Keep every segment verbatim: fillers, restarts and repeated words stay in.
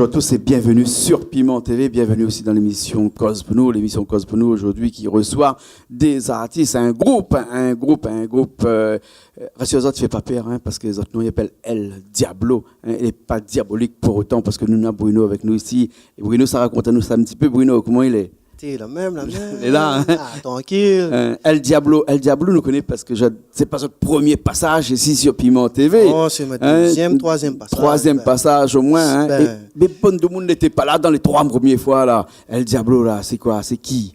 Bonjour à tous et bienvenue sur Piment T V. Bienvenue aussi dans l'émission Koz pou nou. L'émission Koz pou nou aujourd'hui qui reçoit des artistes, un groupe, un groupe, un groupe, euh, euh, rassure-toi, tu fais pas peur, hein, parce que les autres noms, ils appellent El Diablo, hein, il est pas diabolique pour autant, parce que nous avons Bruno avec nous ici. Et Bruno, sa rakont anou sa in ti pé. Bruno, koman i lé ? Té la mèm, la mèm. Lé la, hein ? Ah, trankil. Euh, El Diablo, El Diablo, nou koné parske zot, sé pa zot promié pasaz isi sur Piment T V. Non, sé mon dézièm, troizièm pasaz, troizièm pasaz omoin, hein. Bin. É, mé bann demoun lété pa la dan lé troi promié foi la. El Diablo la, sé koi ? Sé ki ?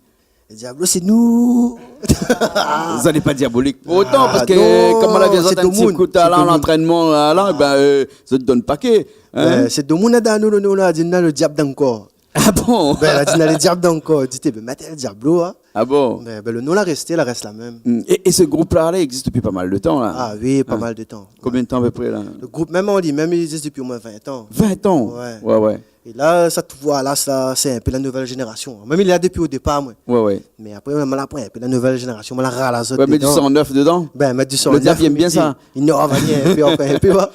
El Diablo, sé nou. Zot lé pa diabolik. Pou otan, parske non, koman la vi, sé zot in ti demoun, kout la, sé demoun. Lantrènman la, la, bin, euh, zot i donn paké, hein. Bin, sé demoun la di anou, nou la di, na le diab dan kor. Ah bon ? Bin, la di, na le diab dan kor. Di, té, bin, mèt El Diablo, hein. Ah bon ? Bin, bin, le non la rèsté, la rès la mèm. Hmm. É, é se group la, la, i égzis dopi pa mal de tan la. Ah oui, pa mal de tan. Hein ? Konbien de tan a pé pré la ? Le group mèm an li mèm, i égzis dopi omoin vin tan. Vin tan ? Ouais. Ouais, ouais. É la, sa, tout, voilà, sa, sé in pé la nouvèl zénérasion. Moin mi lé la dopi o dépar, moin. Ouais, ouais. Mé apré, moin la pran in pé la nouvèl zénérasion, moin la ral azot dedan. Ouais, mèt du sang nèf dedan. Bin, mèt du sang nèf. Le diab i èm bien sa. I, i, non, va bien, in pé, ankor in pé, va.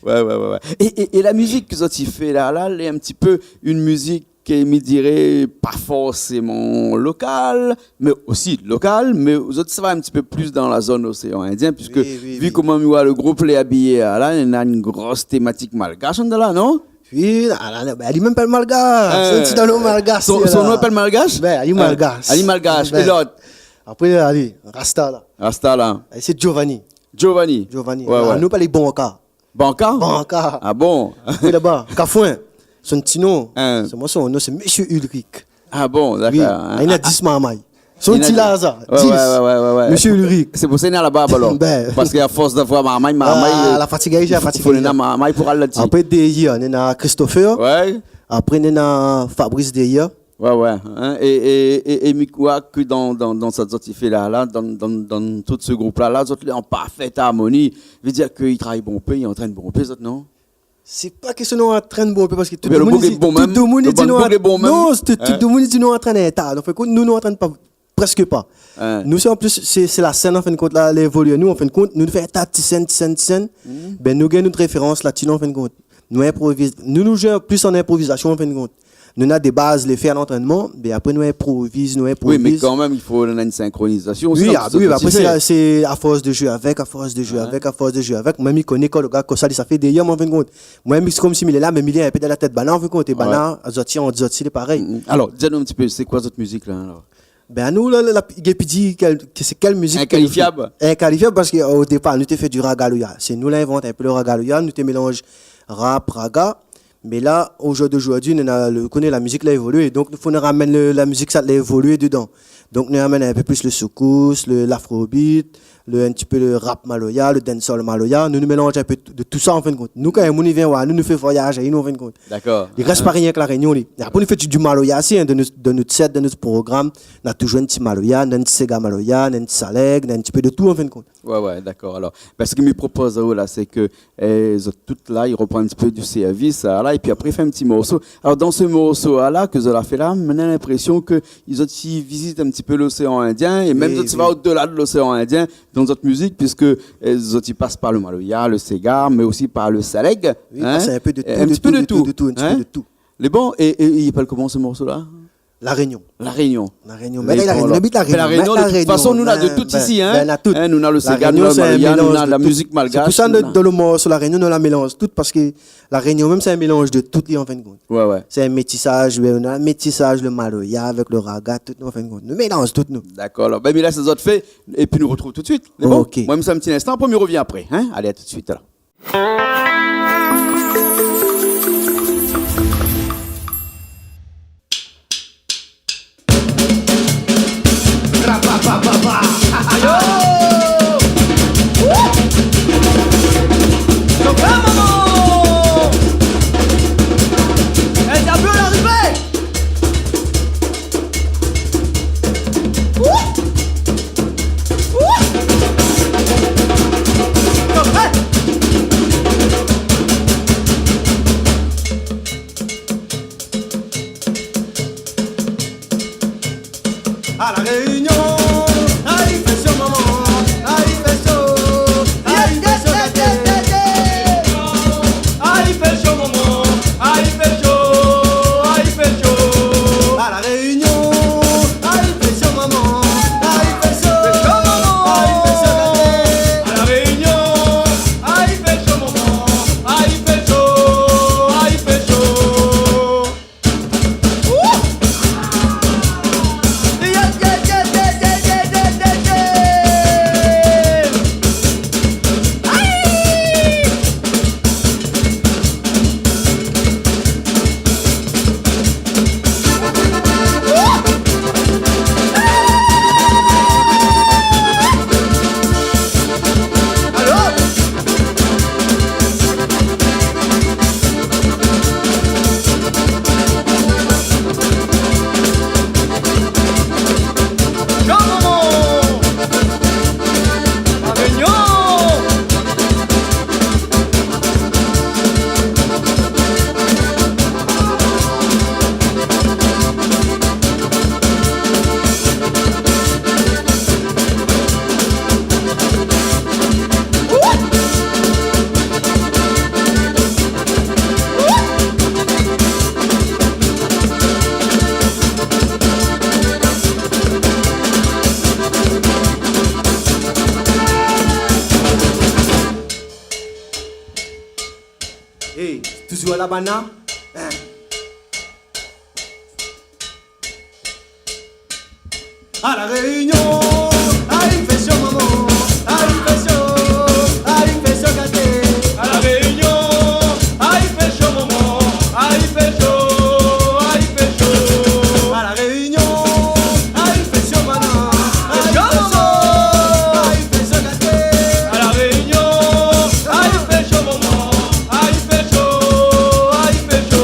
Ouais, ouais, ouais, ouais. É, é, é la mizik ke zot i fé la, la, lé in ti pé in mizik ke mi diré pa forséman lokal, mé osi lokal, mé zot i sava in ti pé plis dan la zone Océan Indien, puisque, oui, oui, vu koman mi voi le group lé abiyé la, la, néna in gro tématik malgash andan la, non ? Oui, la, la, la, bin, li mèm i apèl malgash. Euh, sé in ti dano malgash, son, son non i apèl malgash ? Bin, li malgash. Ah, li malgash. Bin. É lot ? Apré, ali, Rasta la. Rasta la. É sé Giovanni. Giovanni. Giovanni. Ouais, ouais. Nou i apèl ali Banka. Banka ? Banka. Ah bon ? Apré laba, Kafouin. Son ti non. Hein. Sé moin, son non, sé Monsieur Ulrich. Ah bon, dakor. Oui, hein. Néna dis marmay. Son ti la sa, dis. Ouais, ouais, ouais, ouais, ouais. Monsieur Ulrich. Sé pou sa néna la barb alor. Bin. Parske a fors d'avoir marmay, marmay, ah, euh, la fatig, la fatig, fo néna marmay pou al la dsi. Apré, dèrièr, néna Christopher. Ouais. Apré, néna Fabrice dèrièr. Ouais, ouais, hein. É, é, é, é mi kroi ke dan, dan, dan sak zot i fé la, la, dan, dan, dan tout se group la, la, zot lé an parfèt armoni. Vé dir ke i travay bonpé, i antrèn bonpé, zot, non ? Sé pa késtion nou antrèn bonpé, parske tout demoun i di, tout demoun i di nou antrèn, non, sé tout, tout demoun i di nou antrèn in ta. An fin de kont, nou, nou antrèn pa, prèsk pa. Hein. Nou, sé an plis, sé, sé la sèn, an fin de kont, la, la évolié anou, an fin de kont, nou, nou fé in ta ti sèn, ti sèn, ti sèn. Bin, nou gingn nout référans la-dsi, an fin de kont. Nou inproviz, nou, nou zoué plis an inprovizasion, an fin de kont. Nou néna dé baz lé fé a lantrènman, mé apré nou inproviz, nou inproviz. Oui, mé kan mèm, i fo néna in sinkronizasion osi, oui, ah oui, apré, sé, sé a fors de zoué avèk, a fors de zoué avèk, a fors de zoué avèk. Moin, mi koné kan le gars kosa li sa fé dèrièr moin, an fin de kont. Moin, mi, sé konmsi mi lé la, mé mi lé in pé dan la tèt banna, an fin de kont. É banna, zot i, zot i lé parèy. Mm. Alor, di anou in ti pé, sé koi zot mizik la, alor ? Bin, anou, la, la, la, i gingn pi di kèl, ke sé kèl mizik ke nou fé. Inkalifiab. Inkalifiab, parske o dépar, nou té fé du ragaloya. Sé nou la invant in pé le ragaloya, nou té mélanz rap, raga. Mé la, o zour d'ozordi, nou néna le, koné la mizik la évolié, donk nou fo nou ramèn le, la mizik sa la évolié dedan. Donk nou ramèn in pé plis le soukous, le, l'afrobeat, le, in ti pé le rap maloya, le dancehall maloya. Nou, nou mélanz in pé t-, de tout sa, an fin de kont. Nou, kan in moun i vien oir nou, nou fé voyaz ali, nou, an fin de kont. Dakor. Li rès pa rienk La Rényon, li. Apré, nou fé du, du maloya osi, hein, dan nout, dan nout sèt, dan nout program. Néna touzour in ti maloya, néna in ti séga maloya, néna in ti salèg, néna in ti pé de tout, an fin de kont. Ouais, ouais, dakor. Alor, bin, sak mi propoz aou la, sé ke, eh, zot tout la, i ropran in ti pé du sèrvis, sa, la, épi apré, fé in ti morso. Alor, dan se morso la, ke zot la fé la, mi néna linprésion ke zot i vizit in ti pé l'Océan Indien, é mèm zot i va o-dela de l'Océan Indien, dan zot mizik, puiske, eh, zot i pas par le maloya, le séga, mé osi par le salèg, hein. Oui, pas in pé de tout, in ti pé de tout, de tout, in ti pé de tout. Lé bon, é, é, é i apèl koman se morso la ? La Rényon. La Rényon. La Rényon. Mé la Rényon, nou abit La Rényon. Mé La Rényon, de tout fason, nou néna de tout isi, hein. Bin, nou néna tout. Hein, nou néna le séga, nou néna le maloya, nou néna la mizik malgash, tout. Sé pou sa, nou, dan le morso La Rényon, nou la mélanz tout, parske La Rényon mèm, sé in mélanz de tout, li, an fin de kont. Ouais, ouais. Sé in métisaz, ouais, nou néna métisaz, le maloya avèk le raga, tout, nou, an fin de kont. Nou mélanz tout, nou. Dakor, alor, bin, mi lès azot fé, épi nou artrouv tout de suit. Lé bon ? Ok. Moin, mi sava in ti linstan, apré, mi rovien apré, hein. Alé, a tout de suit, alor. Rapapapapa. Ayo ! Wouh ! Yo, maman ! El Diablo la arivé ! Wouh ! A La Rényon, la i fé sho, momon, la i fé sho, la i fé sho, la i fé sho, momon, la i Toujour la banna, hein. À La Réunion, aïe, i fé sho, momon. Aïe, i fé sho. Aïe, i fé sho, gaté. À La Réunion, aïe, i fé sho, momon. Aïe, i fé sho. Aïe, i fé sho. À La Réunion, aïe, i fé sho, momon. Aïe, i fé sho. Aïe, i fé sho, gaté. À La Réunion, aïe, i fé sho, momon. Aïe, i fé sho. Aïe, i fé sho.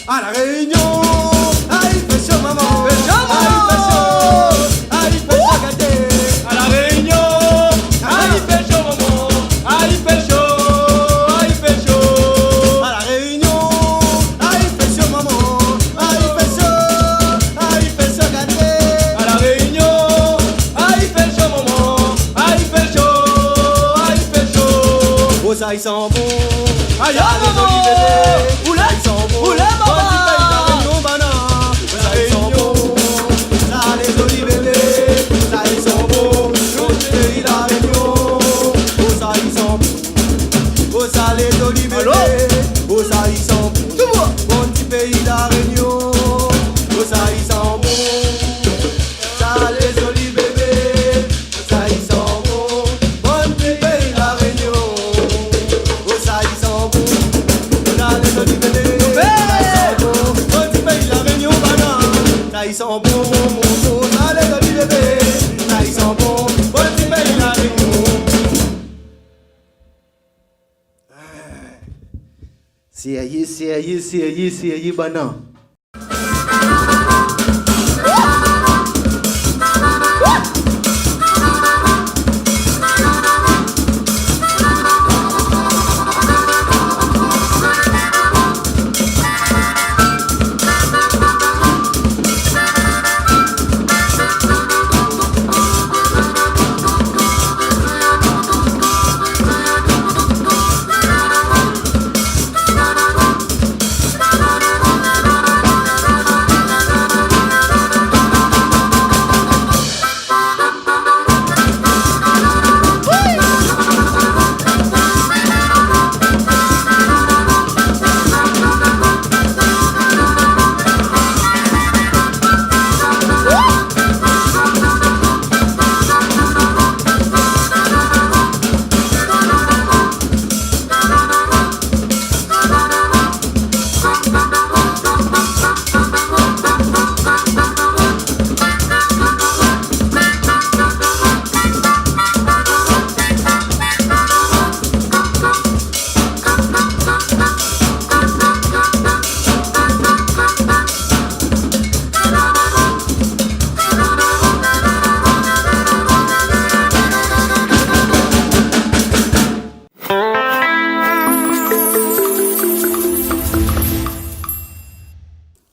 À La Réunion, aïe, i fé sho, momon. Fé sho, momon. Aïe, i fé sho. Aïe, i fé sho, gaté. À La Réunion, aïe, i fé sho, momon. Aïe, i fé sho. Aïe, i fé sho. À La Réunion, aïe, i fé sho, momon. Aïe, i fé sho. Aïe, i fé sho, gaté. À La Réunion, aïe, i fé sho, momon. Aïe, i fé sho. Aïe, i fé sho. Oh, sa i san bon. Aïe, sa lé zoli bébé. Oulé, sa i san bon. Oulé, mama. Bon ti péi La Réunion, banna. Sa i san bon. Sa lé zoli bébé. Sa i san bon. Bon ti péi La Réunion. Oh, sa i san bon. Oh, sa lé zoli bébé. Allô ? Oh, sa i san bon. Tout bon. Bon ti péi La Réunion. Oh, sa i san bon. Sa lé zoli bébé. Sa i san bon, bon ti péi La Réunion. Oh, sa i san bon. Sa lé zoli bébé. Sa i san bon, bon ti péi La Réunion, banna. Sa i san bon, bon, bon, bon. Sa lé zoli bébé. Sa i san bon, bon ti péi La Réunion. Sérié, sérié, sérié, sérié, banna.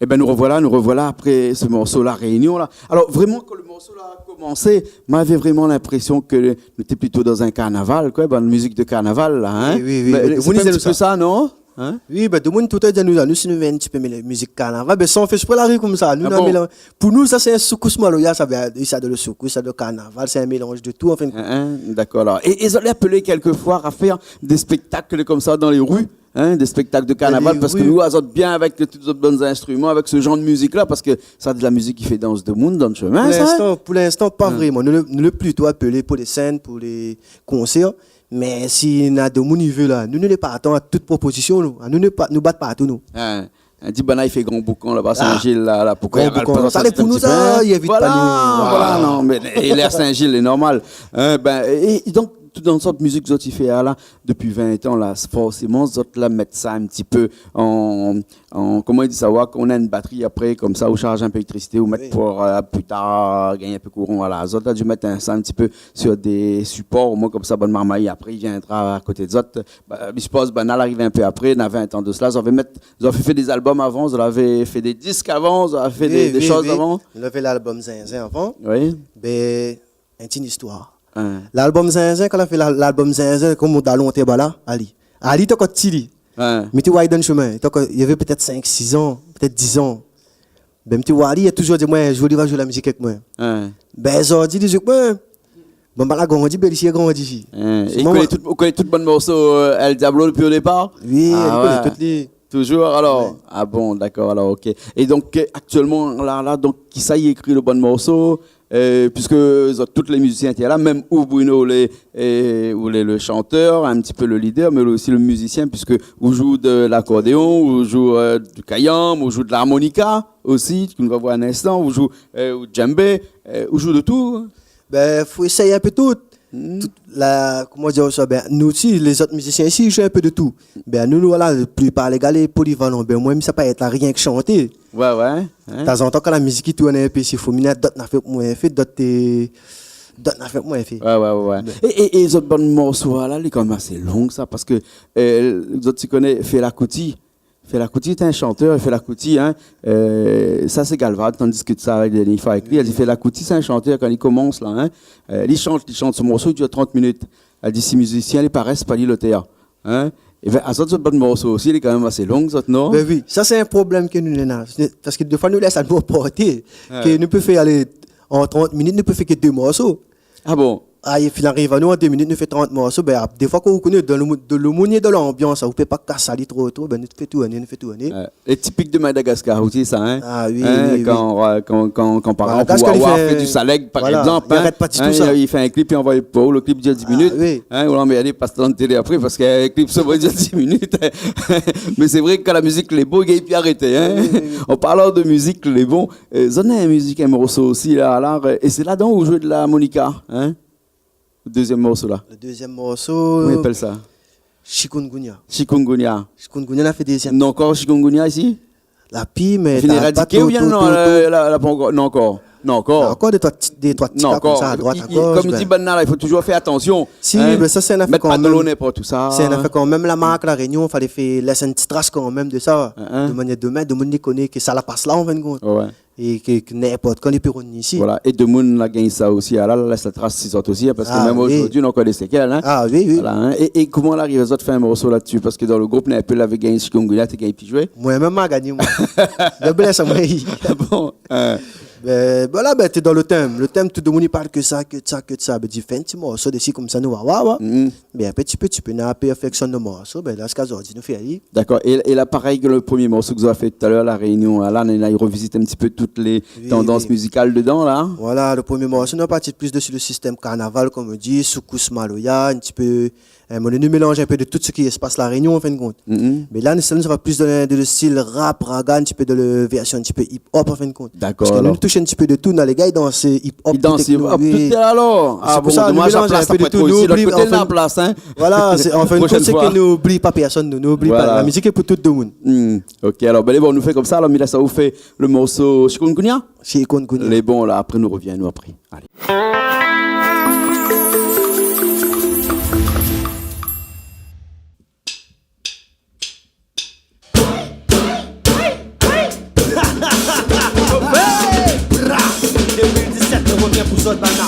Ében, nou rovoila, nou rovoila apré se morso La Réunion la. Alor, vréman, kan le morso la la komansé, moin lavé vréman linprésion ke nou té plito dan in karnaval, koi, bann mizik de karnaval la, hein. Oui, oui, oui. Mé sé in ti pé sa, non ? Hein ? Oui, bin, tout moun toultan i di anou, anou, si nou vé in ti pé mé mizik karnaval, bin, sa i fé ésprè la ri konmsa. Ah bon ? Pou nou, sa sé in soukous maloya, sa vé, sa de le soukous, sa de karnaval, sé in mélanz de tout, anfin. Hein, hein, dakor, alor. É, é zot lé apelé kèlkefoi a fèr dé spéktak konmsa dan lé ri, hein, dé spéktak de karnaval, parske nou, azot bien avèk tout zot bann instriman, avèk se janr de mizik la, parske sa de la mizik ki fé dans demoun dan le shemin, sa, hein ? Pou linstan, pou linstan, pa vréman. Nou lé, nou lé plito apelé pou lé sèn, pou lé konsèr. Mé si na demoun i vé la, nou, nou lé partan a tout propozision, nou. Anou, nou pa, nou bat partou, nou. Hein. Di banna i fé Gran Boukan laba, Sin-Zil la, la, poukosa i ral pa sa, sa lé pou nou, sa, i invit pa nou. Voilà, voilà, non, mé, é lé a Sin-Zil, lé normal. Hein, bin, é, é donk, tout dan sort mizik zot i fé la, dopi vin tan la, forséman, zot la mèt sa in ti pé an, an, koman i di sa, oua, kan ou na in batri apré, konmsa, ou sharz in pé léktrisité, ou mèt pou, eu, pli tar, gingn in pé kouran, voila. Zot la di mèt in, sa in ti pé sir dé sipor, omoin konmsa, bann marmay apré i viendra a koté de zot. Ba, mi sipoz, banna la arivé in pé apré, na vin tan de sela, zot lavé mèt, zot lavé fé dé album avan, zot lavé fé dé disk avan, zot lavé fé dé, dé shoz avan. Nou lavé lalbum Zinzin avan. Oui. Bin, in ti istoir. Lalbum Zinzin, kan la fé la, lalbum Zinzin, konm mon dalon té ba la, ali. Ali té ankor ti li. Mi té oir ali dan shomin, té ankor, li lavé pétèt sink, sis an, pétèt diz an. Bin, mi té oir ali, li la touzour di amoin, in zour li va zoué la mizik avèk moin. Bin, zordi, li zoué avèk moin. Bon, ba la grandi, bin, li la grandi. Li koné tout, ou koné tout bann morso, eu, El Diablo dopi o dépar ? Oui, li koné tout li. Touzour, alor ? A bon, dakor, alor, OK. É donk, eu, aktièlman, la, la, donk, kisa i ékri lo bann morso ? Eu, piske zot, tout lé mizisien té la, mèm ou, Bruno, lé, eu, ou lé le shantèr, in ti pé le lidèr, mé osi le mizisien, piske ou zoué de lakordéon, ou zoué, eu, du kayanm, ou zoué de larmonika osi, ke nou va oir in instan, ou zoué, eu, ou djembé, eu, ou zoué de tout. Bin, fo éséy in pé tout. Tout la, koman dir sa, bin, nou osi, lézot mizisien isi, i zoué in pé de tout. Bin, nou, nou, voila, la plipar lé gars lé polivalan. Bin, moin, mi sa pa èt la rienk shanté. Oué, oué. Tazantan, kan la mizik i tourn in pé, si fo mi na dot nafèr pou moin fé, dot, eu, dot nafèr pou moin fé. Oué, oué, oué, oué. É, é, é zot bann morso la, lé kanmèm asé long sa, parske, eu, zot i koné Fela Kuti. Fela Kuti té in shantèr, Fela Kuti, in, eu, sa sé Galvard, tandiske sa, la dernièr foi avèk li, la di Fela Kuti sé in shantèr, kan li komans la, in, eu, li shant, li shant, son morso i dir trant minit. La di si mizisien lé paré, pa li lotèr, in. Ébin, azot, zot bann morso osi, lé kanmèm asé long, zot, non ? Bin oui, sa sé in problèm ke nou néna. Parske défoi nou lès anou anporté, ke nou pé fé, alé, an trant minit, nou pé fé ke dé morso. A bon ? A, i fine ariv anou, an dé minit, nou fé trant morso. Bin, ap-, défoi, kan ou koné, dan le mo-, dan le moun, dan lanbians, ou pé pa kas ali tro, tro, bin, nou fé tourné, nou fé tourné. Oué. É tipik de Madagaskar osi sa, in. A oui, oui, oui. Kan, eu, kan, kan, kan, par égzanp, Wawa i fé, fé du salèg, par égzanp, i arèt pa ditou sa. Li fé in klip, li anvoy pou ou, le klip i dir dis minit. A oui. In, ou lanmèrd, i pas dan la télé apré, parske, eu, le klip, sa i dir dis minit. Mé sé vré ke kan la mizik lé bon, i gingn pi arété, in. Oui, oui, oui. An parlan de mizik lé bon, eu, zot néna in mizik, in morso osi la, la, é sé ladan ou zoué de larmonika, in ? Le dézièm morso la. Le dézièm morso. Koman i apèl sa ? Chikungunya. Chikungunya. Chikungunya, la fé dézièm. Non, ankor Chikungunya isi ? La pi, mé fine éradike oubien non, la, la, la, pa ankor, non, ankor. Non, ankor. Ankor dé troi ti, dé troi ti ka konmsa, a droit, a gosh, konm i di banna la, i fo touzour fé atansion. Si, mé sa sé in nafèr kanmèm. Mèt pa dolo ninport ousa. Sé in nafèr kanmèm, la mark La Rényon, falé fé, lès in ti tras kanmèm de sa. De manièr, domin, domoun i koné ke sa la pas la, an fin de kont. Oué. É ke, ke ninport kan li pé rovni isi. Voila. É demoun la gingn sa osi, ala, la lès la tras si zot osi, in, parske mèm zordi, nou na ankor dé sékèl, in. A oui, oui. Voila, in. É, é koman la ariv azot fé in morso la dsi ? Parske dan le group, néna in pé lavé gingn Chikungunya, té gingn pi zoué. Moin mèm, ma gingn, moin. Lé blès, moin. A bon, in. Bin, voila, bin, té dan le tèm. Le tèm, tout demoun i parl ke sa, ke sa, ke sa. Bin, di, fé in ti morso dési, konmsa, nou va oir, oua. Bin, in ti pé, ti pé, nou la pèrfèksionn le morso. Bin, la, ziska zordi, nou fé ali. Dakor. É, é la, parèy ke le promié morso ke zot la fé talèr, La Rényon, la, la, la, i revizit in ti pé tout lé tandans mizikal dedan, la. Voila, le promié morso, nou la parti plis dési le sistèm karnaval, konm i di, soukous maloya, in ti pé, eu, nou mélanz in pé de tout sak i spas La Rényon, an fin de kont. Mé la, nou, sa, nou sava plis dan le, dan le stil rap, raga, in ti pé dan le vèrsion in ti pé hip-hop, an fin de kont. Dakor, alor. Parske nou, nou toush in ti pé de tout, nou, lé gars i dans hip-hop, i dans hip-hop, tout, alor. A bon, domaz, la plas la pa tro isi, lot koté, nou na plas, in. Voila, sé, an fin de kont, sé ke nou oubli pa pèrsone, nou, nou oubli pa. Voila. La mizik lé pou tout demoun. OK, alor, bin, lé bon, nou fé konmsa, alor, mi lès aou fé le morso Chikungunya. Chikungunya. Lé bon, la, apré, nou revien, nou, apré. Alé. Dé mil disèt, nou revien pou zot, banna.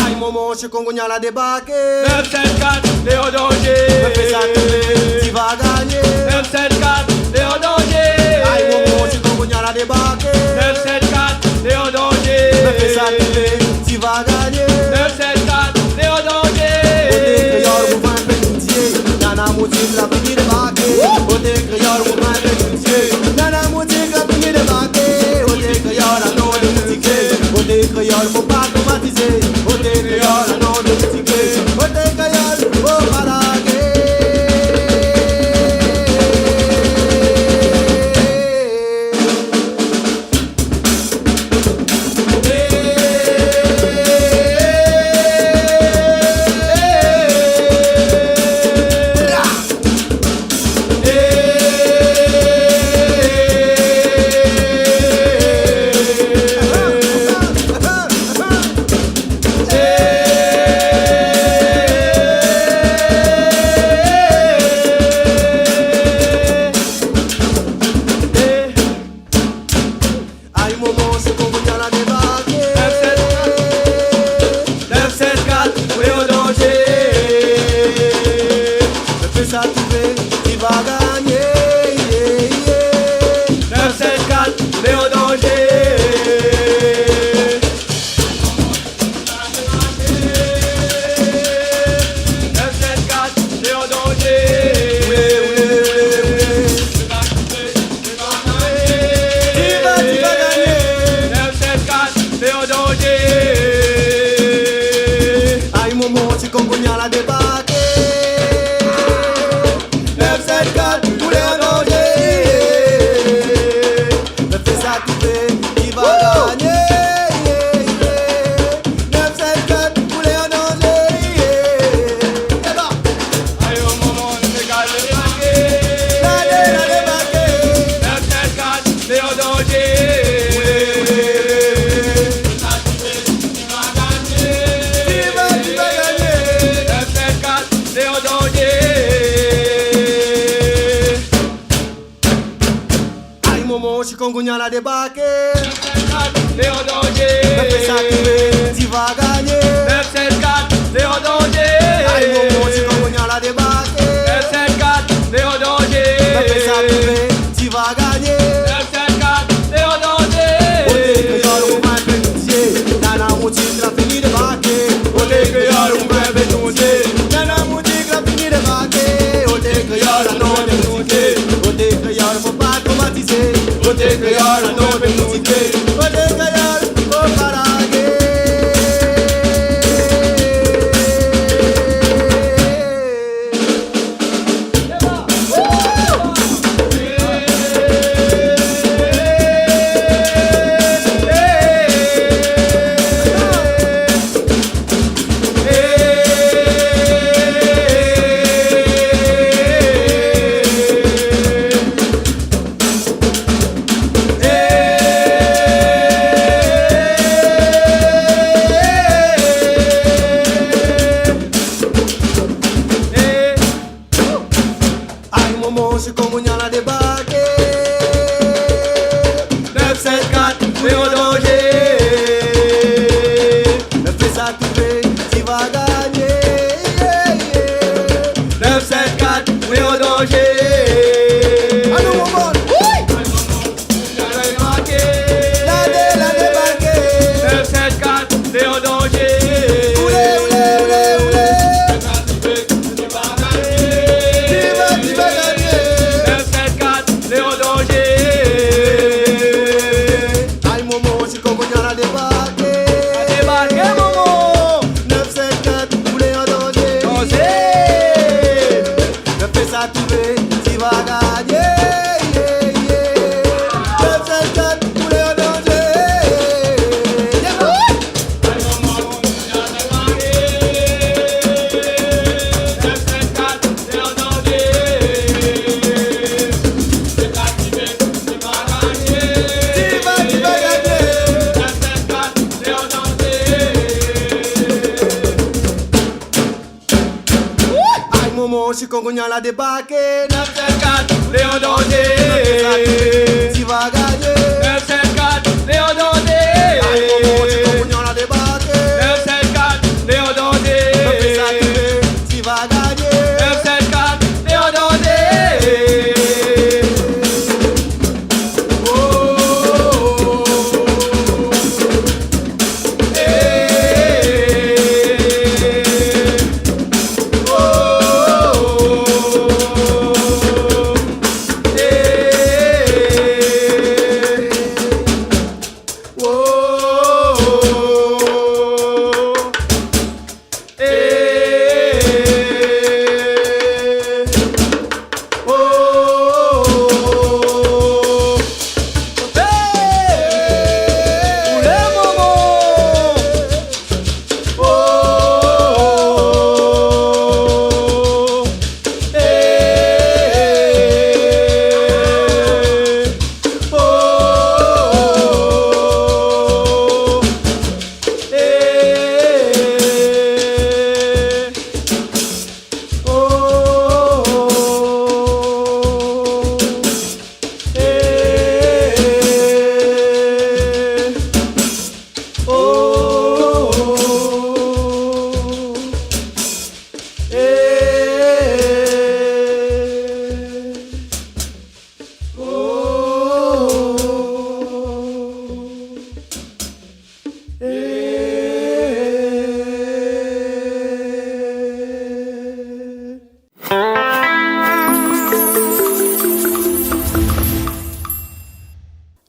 Ay, momon, Chikungunya la débarké. Nèf sèt kat, lé an danzé. Mé fé sa tonbé, ti va gagné. Nèf sèt kat, lé an danzé. Ay, momon, Chikungunya la débarké. Nèf sèt kat, lé an danzé. Mé fé sa tonbé, ti va gagné. Nèf sèt kat, lé an danzé. Koté kréol, mon frèr, fé pitié. Nana Motif la fini débarké. Koté kréol, mon frèr, fé pitié. Nana Motif la fini débarké. Koté kréol, atann de boutiké. Koté kréol, fo pa tromatizé. Koté kréol, atann de boutiké. Koté kréol, fo pa largé. Ay momon, sé Kongo Nia la débarké. Nèf sèt kat, koulèr danzé. Fé sa touvé, ki va gagné. Nèf sèt kat, koulèr danzé. Ay momon, sé Kongo Nia la débarké. Nèf sèt kat, koulèr danzé. Ki va, ki va gagné ? Nèf sèt kat, koulèr danzé. Ay momon, sé Kongo Nia la débarké. Nèf sèt kat, koulèr danzé. Fé sa touvé, ki va gagné. Nèf sèt kat, koulèr danzé. Ay momon, sé Kongo Nia la débarké. Nèf sèt kat, koulèr danzé. Fé sa touvé, ki va gagné. Nèf sèt kat, koulèr danzé. Koté kréol, ou va fé pitié. Nana Moutik la fini débarké. Koté kréol, ou va fé pitié. Nana Moutik la fini débarké. Koté kréol, atann, koté kréol, fo pa tromatizé. Koté kréol, atann, koté kréol, fo pa largé. Ay momon, sé Kongo Nia la débarké. Nèf sèt kat, koulèr danzé. Fé sa touvé, ki va gagné. Nèf sèt kat, koulèr danzé. Anou momon. Wi. La débarké. La dé-, la débarké. Nèf sèt kat, koulèr danzé. Oulé, oulé, oulé, oulé. Ki va, ki va gagné ? Nèf sèt kat, koulèr danzé. Ay momon, sé Kongo Nia la débarké. La débarké, momon. Nèf sèt kat, koulèr danzé. Danzé. Fé sa touvé, ki va gagné. Nèf sèt kat, koulèr danzé. Ay momon, sé Kongo Nia la débarké. Nèf sèt kat, koulèr danzé. Ki va gagné ? Nèf sèt kat, koulèr danzé. Ay momon, sé Kongo Nia la débarké. Nèf sèt kat, koulèr danzé. Ki va gagné ? Nèf sèt kat, koulèr danzé.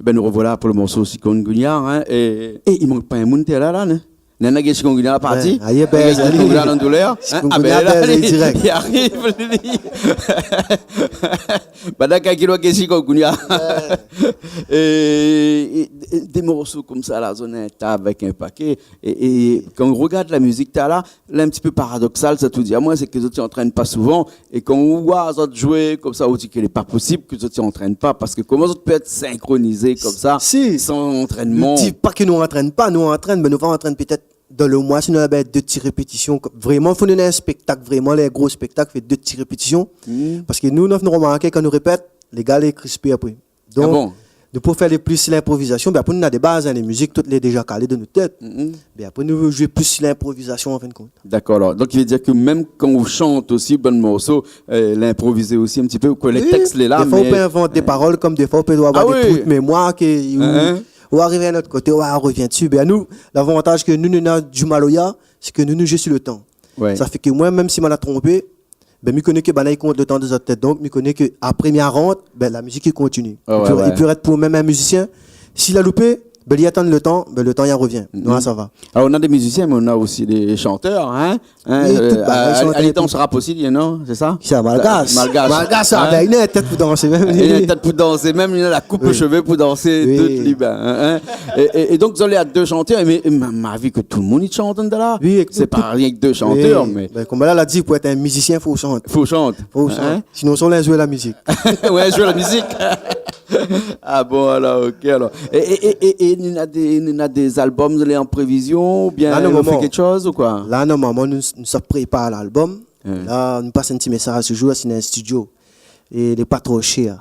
Ében, Nou revoilà pou le morso Chikungunya, in, é, é i mank pa in moun té la, la, non ? Nana gingn chikungunya la parti. Wé, ayé, nana gingn chikungunya la doulèr, in. Chikungunya, ah, bin, la, bin, li, dirèk. Li ariv, li. Banna kay ki loi gingn chikungunya. Wé. É, é, é dé morso konmsa la, zot néna in ta avèk in paké. É, é kan ou rogard la mizik talèr, lé in ti pé paradoksal, sa, ou di amoin, sé ke zot i antrèn pa souvan. É kan ou oi zot zoué konmsa, ou di ke lé pa posib ke zot i antrèn pa, parske koman zot i pé èt sinkronizé konmsa, si, san antrènman ? Nou di pa ke nou antrèn pa, nou antrèn, mé nou va antrèn pétèt dan le moi, si nou na, bin, dé ti répétision. Vréman, fo nou néna in spéktak, vréman, lé gro spéktak, fé dé ti répétision. Mhm. Parske nou, nou, nou romarké, kan nou répèt, lé gars lé krispé apré. Donk, ah bon ? Nou pou fé le plis linprovizasion, bin apré nou na dé baz, in, lé mizik, tout lé déza kalé dan nout tèt. Mhm. Bin apré nou zoué plis linprovizasion, an fin de kont. Dakor, alor. Donk, i vé dir ke mèm kan ou shant osi, bann morso, eu, linprovizé osi in ti pé, ou koné le tèks lé la, mé... Wi, défoi ou pé invant dé parol, konm défoi ou pé doi avoir dé trou de mémoir, ke ou, ou ariv in not koté, ou revien dsi. Bin nou, lavantaz ke nou, nou na du maloya, sé ke nou, nou zoué si le tan. Wé. Sa fé ke moin, mèm si ma la tronpé, bin, mi koné ke banna i kont le tan dan zot tèt. Donk, mi koné ke apré mi arant, bin, la mizik i kontinié. Ah, wé, wé. I pé, i pé èt pou mèm in mizisien, si la loupé, bin, li atann le tan, bin, le tan i revien. Mhm. Non, sa va. Alor, nou na dé mizisien, mé nou na osi dé shantèr, in. In, eu, tout banna i shant, a, a, a, dans rap osi, non, sé sa ? Sa, malgash. Malgash. Malgash, sa, in ? Bin, li na in tèt pou dansé mèm. Li na in tèt pou dansé mèm, li na la koup shové pou dansé, tout, li, bin, in, in. É, é, é donk, zot lé a dé shantèr, mé, mé ma, ma vi ke tout le moun i shant dan la. Wi, sé pa rienk dé shantèr, mé... Bin, konm la, la di, pou èt in mizisien, fo shant. Fo shant. Fo shant. In ? Sinon, sa, ou lé zoué la mizik. Wé, zoué la mizik. Ah bon, alor, ok, alor. É, é, é, é, é, néna dé, néna dé album, zot lé an prévizion, oubien, la, ou fé kèk shoz, ou koi ? La, normalman, nou, nou sa prépar lalbum. Wé. La, nou pas in ti mésaz, toultan, si néna in studio. É lé pa tro shèr.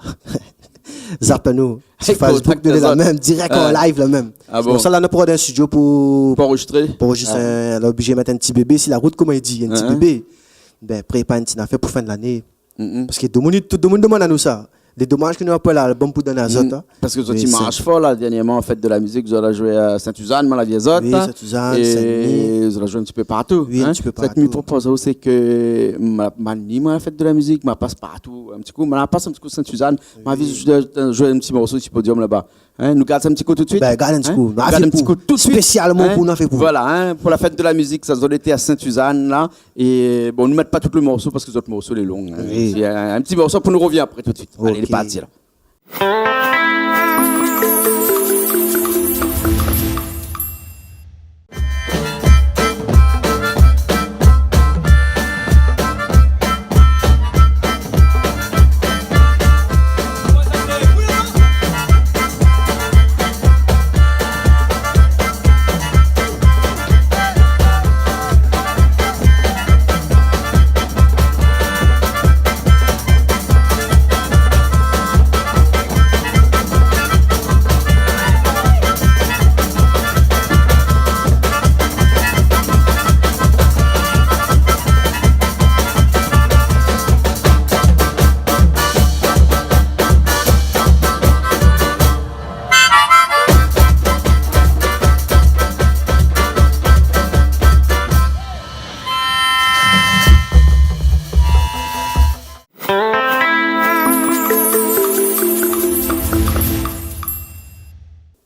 Zap anou. Si Facebook, kontakt nou lé la mèm, dirèk an live la mèm. Ah bon ? Sé pou sa, la, nou pran in studio pou, pou anrozistré. Pou anrozistré, in, la, oblizé mèt in ti bébé si la rout, koman i di, in ti bébé. Bin, prépar in ti nafèr pou fin de lané. Mhm. Parske domoun, tout domoun i domann anou sa. Lé domaz ke nou na pa lalbum pou donn azot, in. Parske zot i marsh for la, dernièrman, an fèt de la mizik, zot la zoué a Sint-Sizane, moin la vi azot, in. Wi, Sint-Sizane, Sin-Dni. É zot la zoué in ti pé partou, in. Wi, in ti pé partou. Sak mi propoz, sé ke ma, ma ni, moin, la fèt de la mizik, ma pas partou in ti kou, ma pas in ti kou Sint-Sizane, ma vi zot zoué in ti morso si podium laba. In, nou gard sa in ti kou tout suit. Bin, gard in ti kou. Nou gard in ti kou tout suit. Spésialman pou nou, fé pou... Voilà, in, pou la fèt de la mizik, sa, zot lété a Sint-Sizane, la. É bon, nou mèt pa tout le morso parske zot morso lé long, in. Wi. Sé in, in ti morso pou nou revien apré tout suit. Alé, lé parti, la.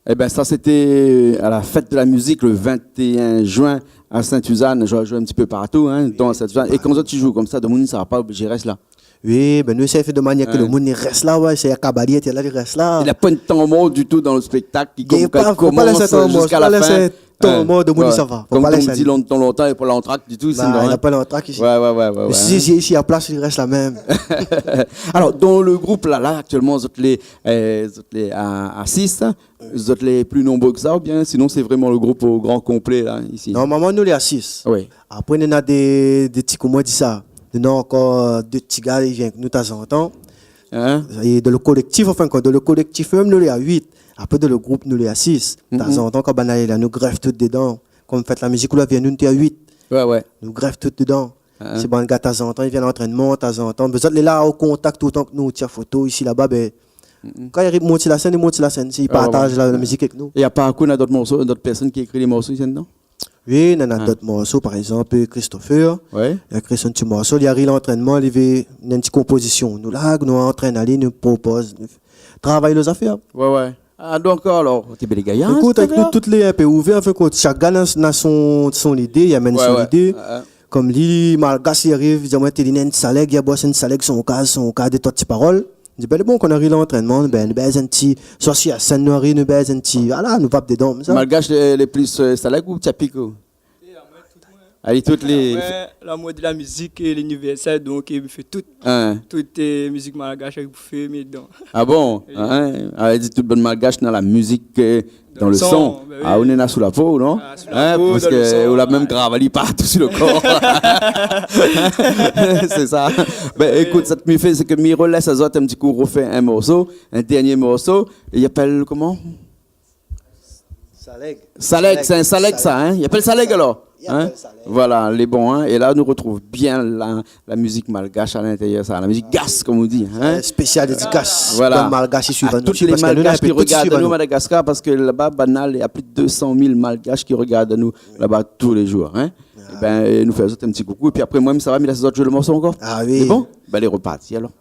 Ében, sa, sété a la fèt de la mizik le vingt et un juin a Sint-Sizane. Zot i zoué in ti pé partou, in, dan Sint-Sizane. É kan zot i zoué konmsa, domoun i sava pa, oblizé rès la. Wi, bin, nou éséy fé de manièr ke domoun i rès la, wé, sé a kabalyèt, la, i rès la. Na poin de tan mor ditou dan le spéktak, i komans ziska la fin. Fo pa lès tan mor, domoun i sava. Fo pa lès alé. Konm di lontan, lontan, na pa lantrak ditou isi, non, in ? Ba, na pa lantrak isi. Wé, wé, wé, wé. Mé si, si, si, la plas i rès la mèm. Alor, dan le group la, la, aktièlman, zot lé, eu, zot lé a, a sis, in ? Zot lé pli nonbré ke sa, oubien sinon sé vréman le group o gran konplé la, isi ? Normalman, nou lé a sis. Wi. Apré, nou na dé, dé ti, koman di sa, nou na ankor dé ti gars i vien èk nou tazantan. In ? É dan le kolèktif, anfin, kan dan le kolèktif mèm, nou lé a uit. Apré, dan le group, nou lé a sis. Mhm. Tazantan, kan banna lé la, nou grèf tout dedan. Konm fèt la mizik, ou la vi anou, nou té a uit. Wé, wé. Nou grèf tout dedan. In. Sé bann gars, tazantan, i vien lantrènman, tazantan. Mé zot lé la o kontak toultan èk nou, tir foto isi, laba, bin, mhm, kan i ariv mont si la sèn, i mont si la sèn, i partaz la, la mizik èk nou. Wé, wé, wé. É a par ou, na dot morso, dot pèrsone ki ékri le morso isi dedan ? Wi, nana dot morso, par égzanp, Christopher. Wé. Li ékri son ti morso, li ariv lantrènman, li vé, néna in ti konpozision. Nou la, nou antrèn ali, nou propoz, nou travay lo zafèr. Wé, wé. Ah, donk, alor, té bèl gayar, ékout, avèk nou, tout lé in pé ouvèr, an fin d'kont, shak gars na, na son, son lidé, i amenn son lidé. Wé, wé. Wé, wé. Konm li, malgash, li ariv, li di amoin, té li néna in salèg, li bos in salèg, son kaz, son kaz, dé troi ti parol. Li di, bin, lé bon, kan nou ariv lantrènman, bin, nou bèz in ti, swa si la sèn nou ariv, nou bèz in ti, ala, nou pap dedan, sa. Malgash, lé, lé plis, euh, salèg ou tyapik, ou ? Alé, tout lé... Wé, lamour de la mizik é linivèrsèl, donk, mi fé tout. Hein. Tout, euh, mizik malgash avèk boufé, mi lé dedan. Ah bon ? Oui. Hein ? Ah, di tout bann malgash na la mizik, euh, dan le son. Bin oui. Ah, ou néna sou la po, non ? Ah, sou la po, dan le son, wé. Hein, parske ou la mèm grav ali partou si le kor. Sé sa. Bin, ékout, sak mi fé, sé ke mi rolès azot in ti kou, rofé in morso, in dèrnié morso. É i apèl koman ? Salèg. Salèg, sé in salèg, sa, hein ? I apèl salèg, alor ? I apèl salèg. Voilà, lé bon, hein ? É la, nou rotrouv bien la, la mizik malgash a l'intérieur, sa, la mizik gas, konm i di, hein ? Spésial dédikas. Voilà. Bann malgash i suiv anou, tout lé malgash ki rogard anou Madagaskar, parske laba, banna, néna plis de deux cent mille malgash ki rogard anou laba tou lé zour, hein ? Ah. É bin, nou fé azot in ti koukou, épi apré, moin, sa va, mi lès azot zoué le morso ankor. Ah oui. Lé bon ? Bin, alé, roparti, alor.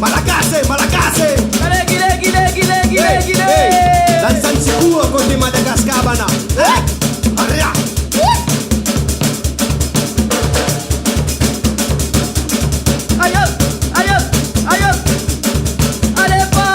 Malagasy, Malagasy. Hey, hey. Lansan sikou koté Madagaskar, banna. Hey! Aria! Ayo, ayo, ayo. Alé, pa!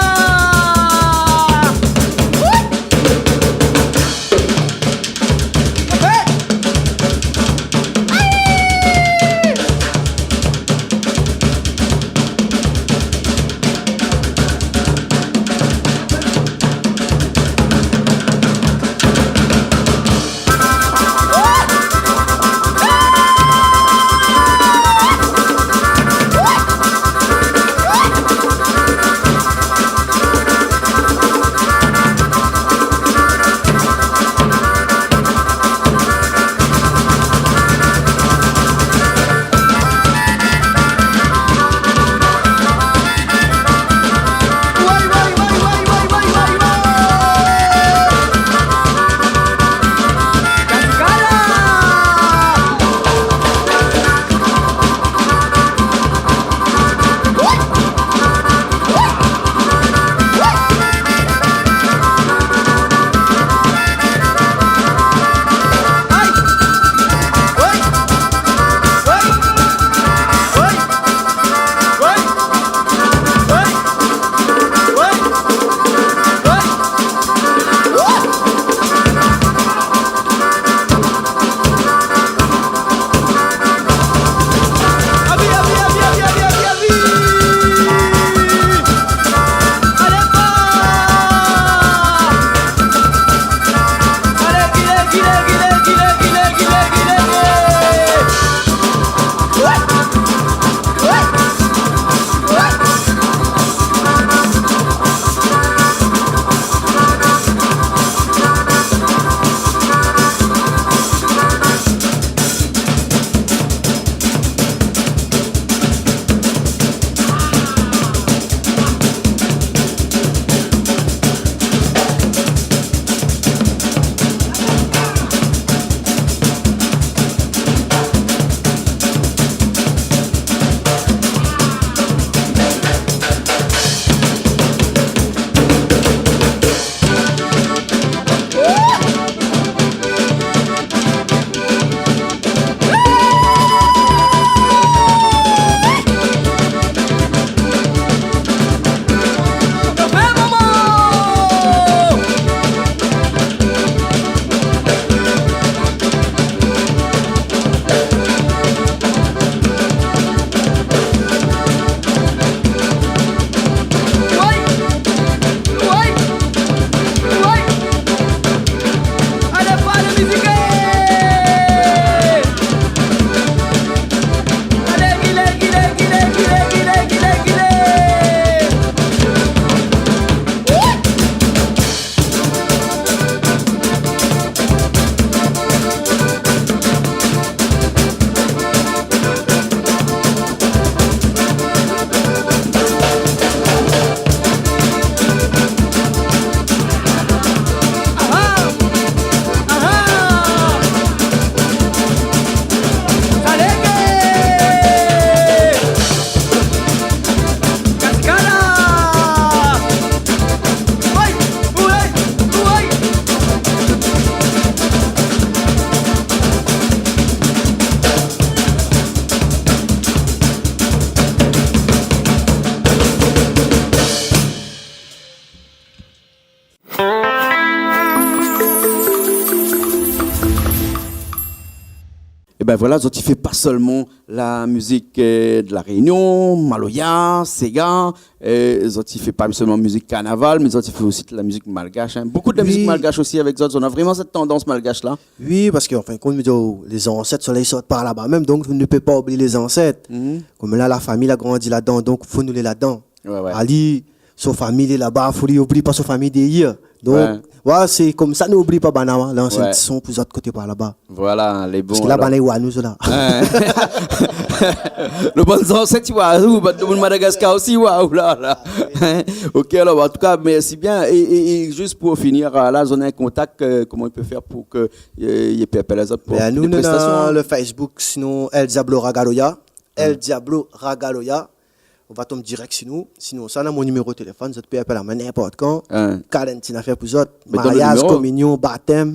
Ben voilà, zot i fé pa solman la mizik, euh, de La Rényon, maloya, séga, euh, zot i fé pa solman mizik karnaval, mé zot i fé osi de la mizik malgash, hein. Bokou de la mizik malgash osi avèk zot, zot néna vréman sèt tandans malgash la. Oui, parske an fin de kont, mi di, oh, lé zansèt, solèy i sort par laba mèm, donk nou pé pa oublié lé zansèt. Kom la, la fami la grandi ladan, donk fo nou lé ladan. Ouais, ouais. Ali, son fami lé laba, fo li oubli pa son fami dèryèr. Donk, ouais, sé komsa nou oubli pa banna, hein, lansien son pou zot koté par laba. Voilà, lé bon. Parske la, alor, banna i wa nou, zot la. Hein. Lo bann zansèt, ou wa, ou, bann domoun Madagaskar osi, wa, ou la, la. Hein? Ok, alor, an tou ka, mèrsi bien. É, é, é zis pou finir, euh, la, zot néna in kontak, euh, koman i pé fé pou ke, euh, i pé apèl azot pou dé prestasion, hein? Ben, nou, nou néna le Facebook, sinon El Diablo Ragaloya. El Diablo Ragaloya. Ou va tonm dirèk si nou. Sinon, sa, néna mon niméro téléfone, zot i pé apèl amoin ninport kan. Hein. Kal in ti nafèr pou zot. Mé donn lo niméro. Mariaz, kominion, batèm.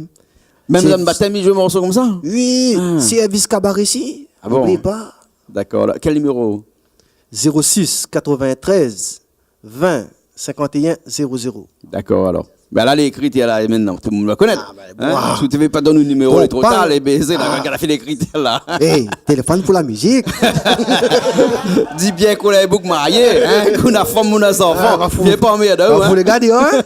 Mèm sèrvis. Zot batèm, i zoué morso komsa? Oui, sèrvis kabaré isi. Ah bon? Oubli pa. Dakor, la. Kèl niméro? Zéro sis katrovin-trèz vin sinkant-é-in zéro zéro. Dakor, alor. Ben la, lé ékri, la, é mintnan, tout domoun va konèt. Ah, ben, hein? Si ou té vé pa donn lo niméro, lé tro tar, lé bézé, la, gard la fé lé ékri, la. Hey, téléfone pou la mizik. Di bien k'ou la boug marié, hein, k'ou na fanm, ou na zanfan. Ah, va fou. Vien pa anmèrd aou, hein. Va fou lé gars, hein.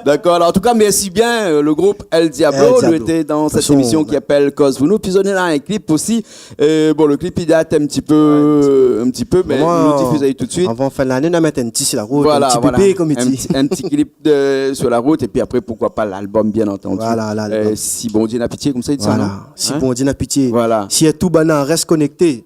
Dakor, alor, an tou ka, mèrsi bien, euh, le groupe El Diablo. El Diablo. Nou lété dan sèt émision ki apèl Koz pou nou. Pi zot néna in klip osi. Euh, bon, le klip, i dat in ti pé, in ti pé, mé nou difuz ali tout de suit. Avan fin de lané, nou va mèt in ti si la rout, in ti bébé, kom i di. Voilà, voilà. In ti, in ti klip de, sur la route, épi apré, poukoi pa lalbom, bien antandi. Voilà, lalbom. Euh, Si Bondié na pitié, komsa i di sa, non? Voilà. Si Bondié na pitié. Voilà. Si tout banna rès konèkté,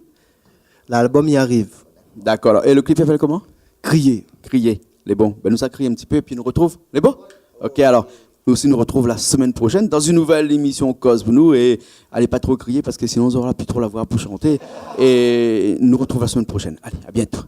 lalbom i ariv. Dakor, alor. É le klip i apèl koman? Kriyé. Kriyé. Lé bon. Ben, nou sa kriy in ti pé, épi nou artrouv. Lé bon? Ok, alor. Nou osi, nou artrouv la semèn proshèn dan in nouvèl émision Koz pou nou. É alé pa tro kriyé, parske sinon, zot nora pi tro la voi pou shanté. É nou artrouv la semèn proshèn. Alé, à bientôt.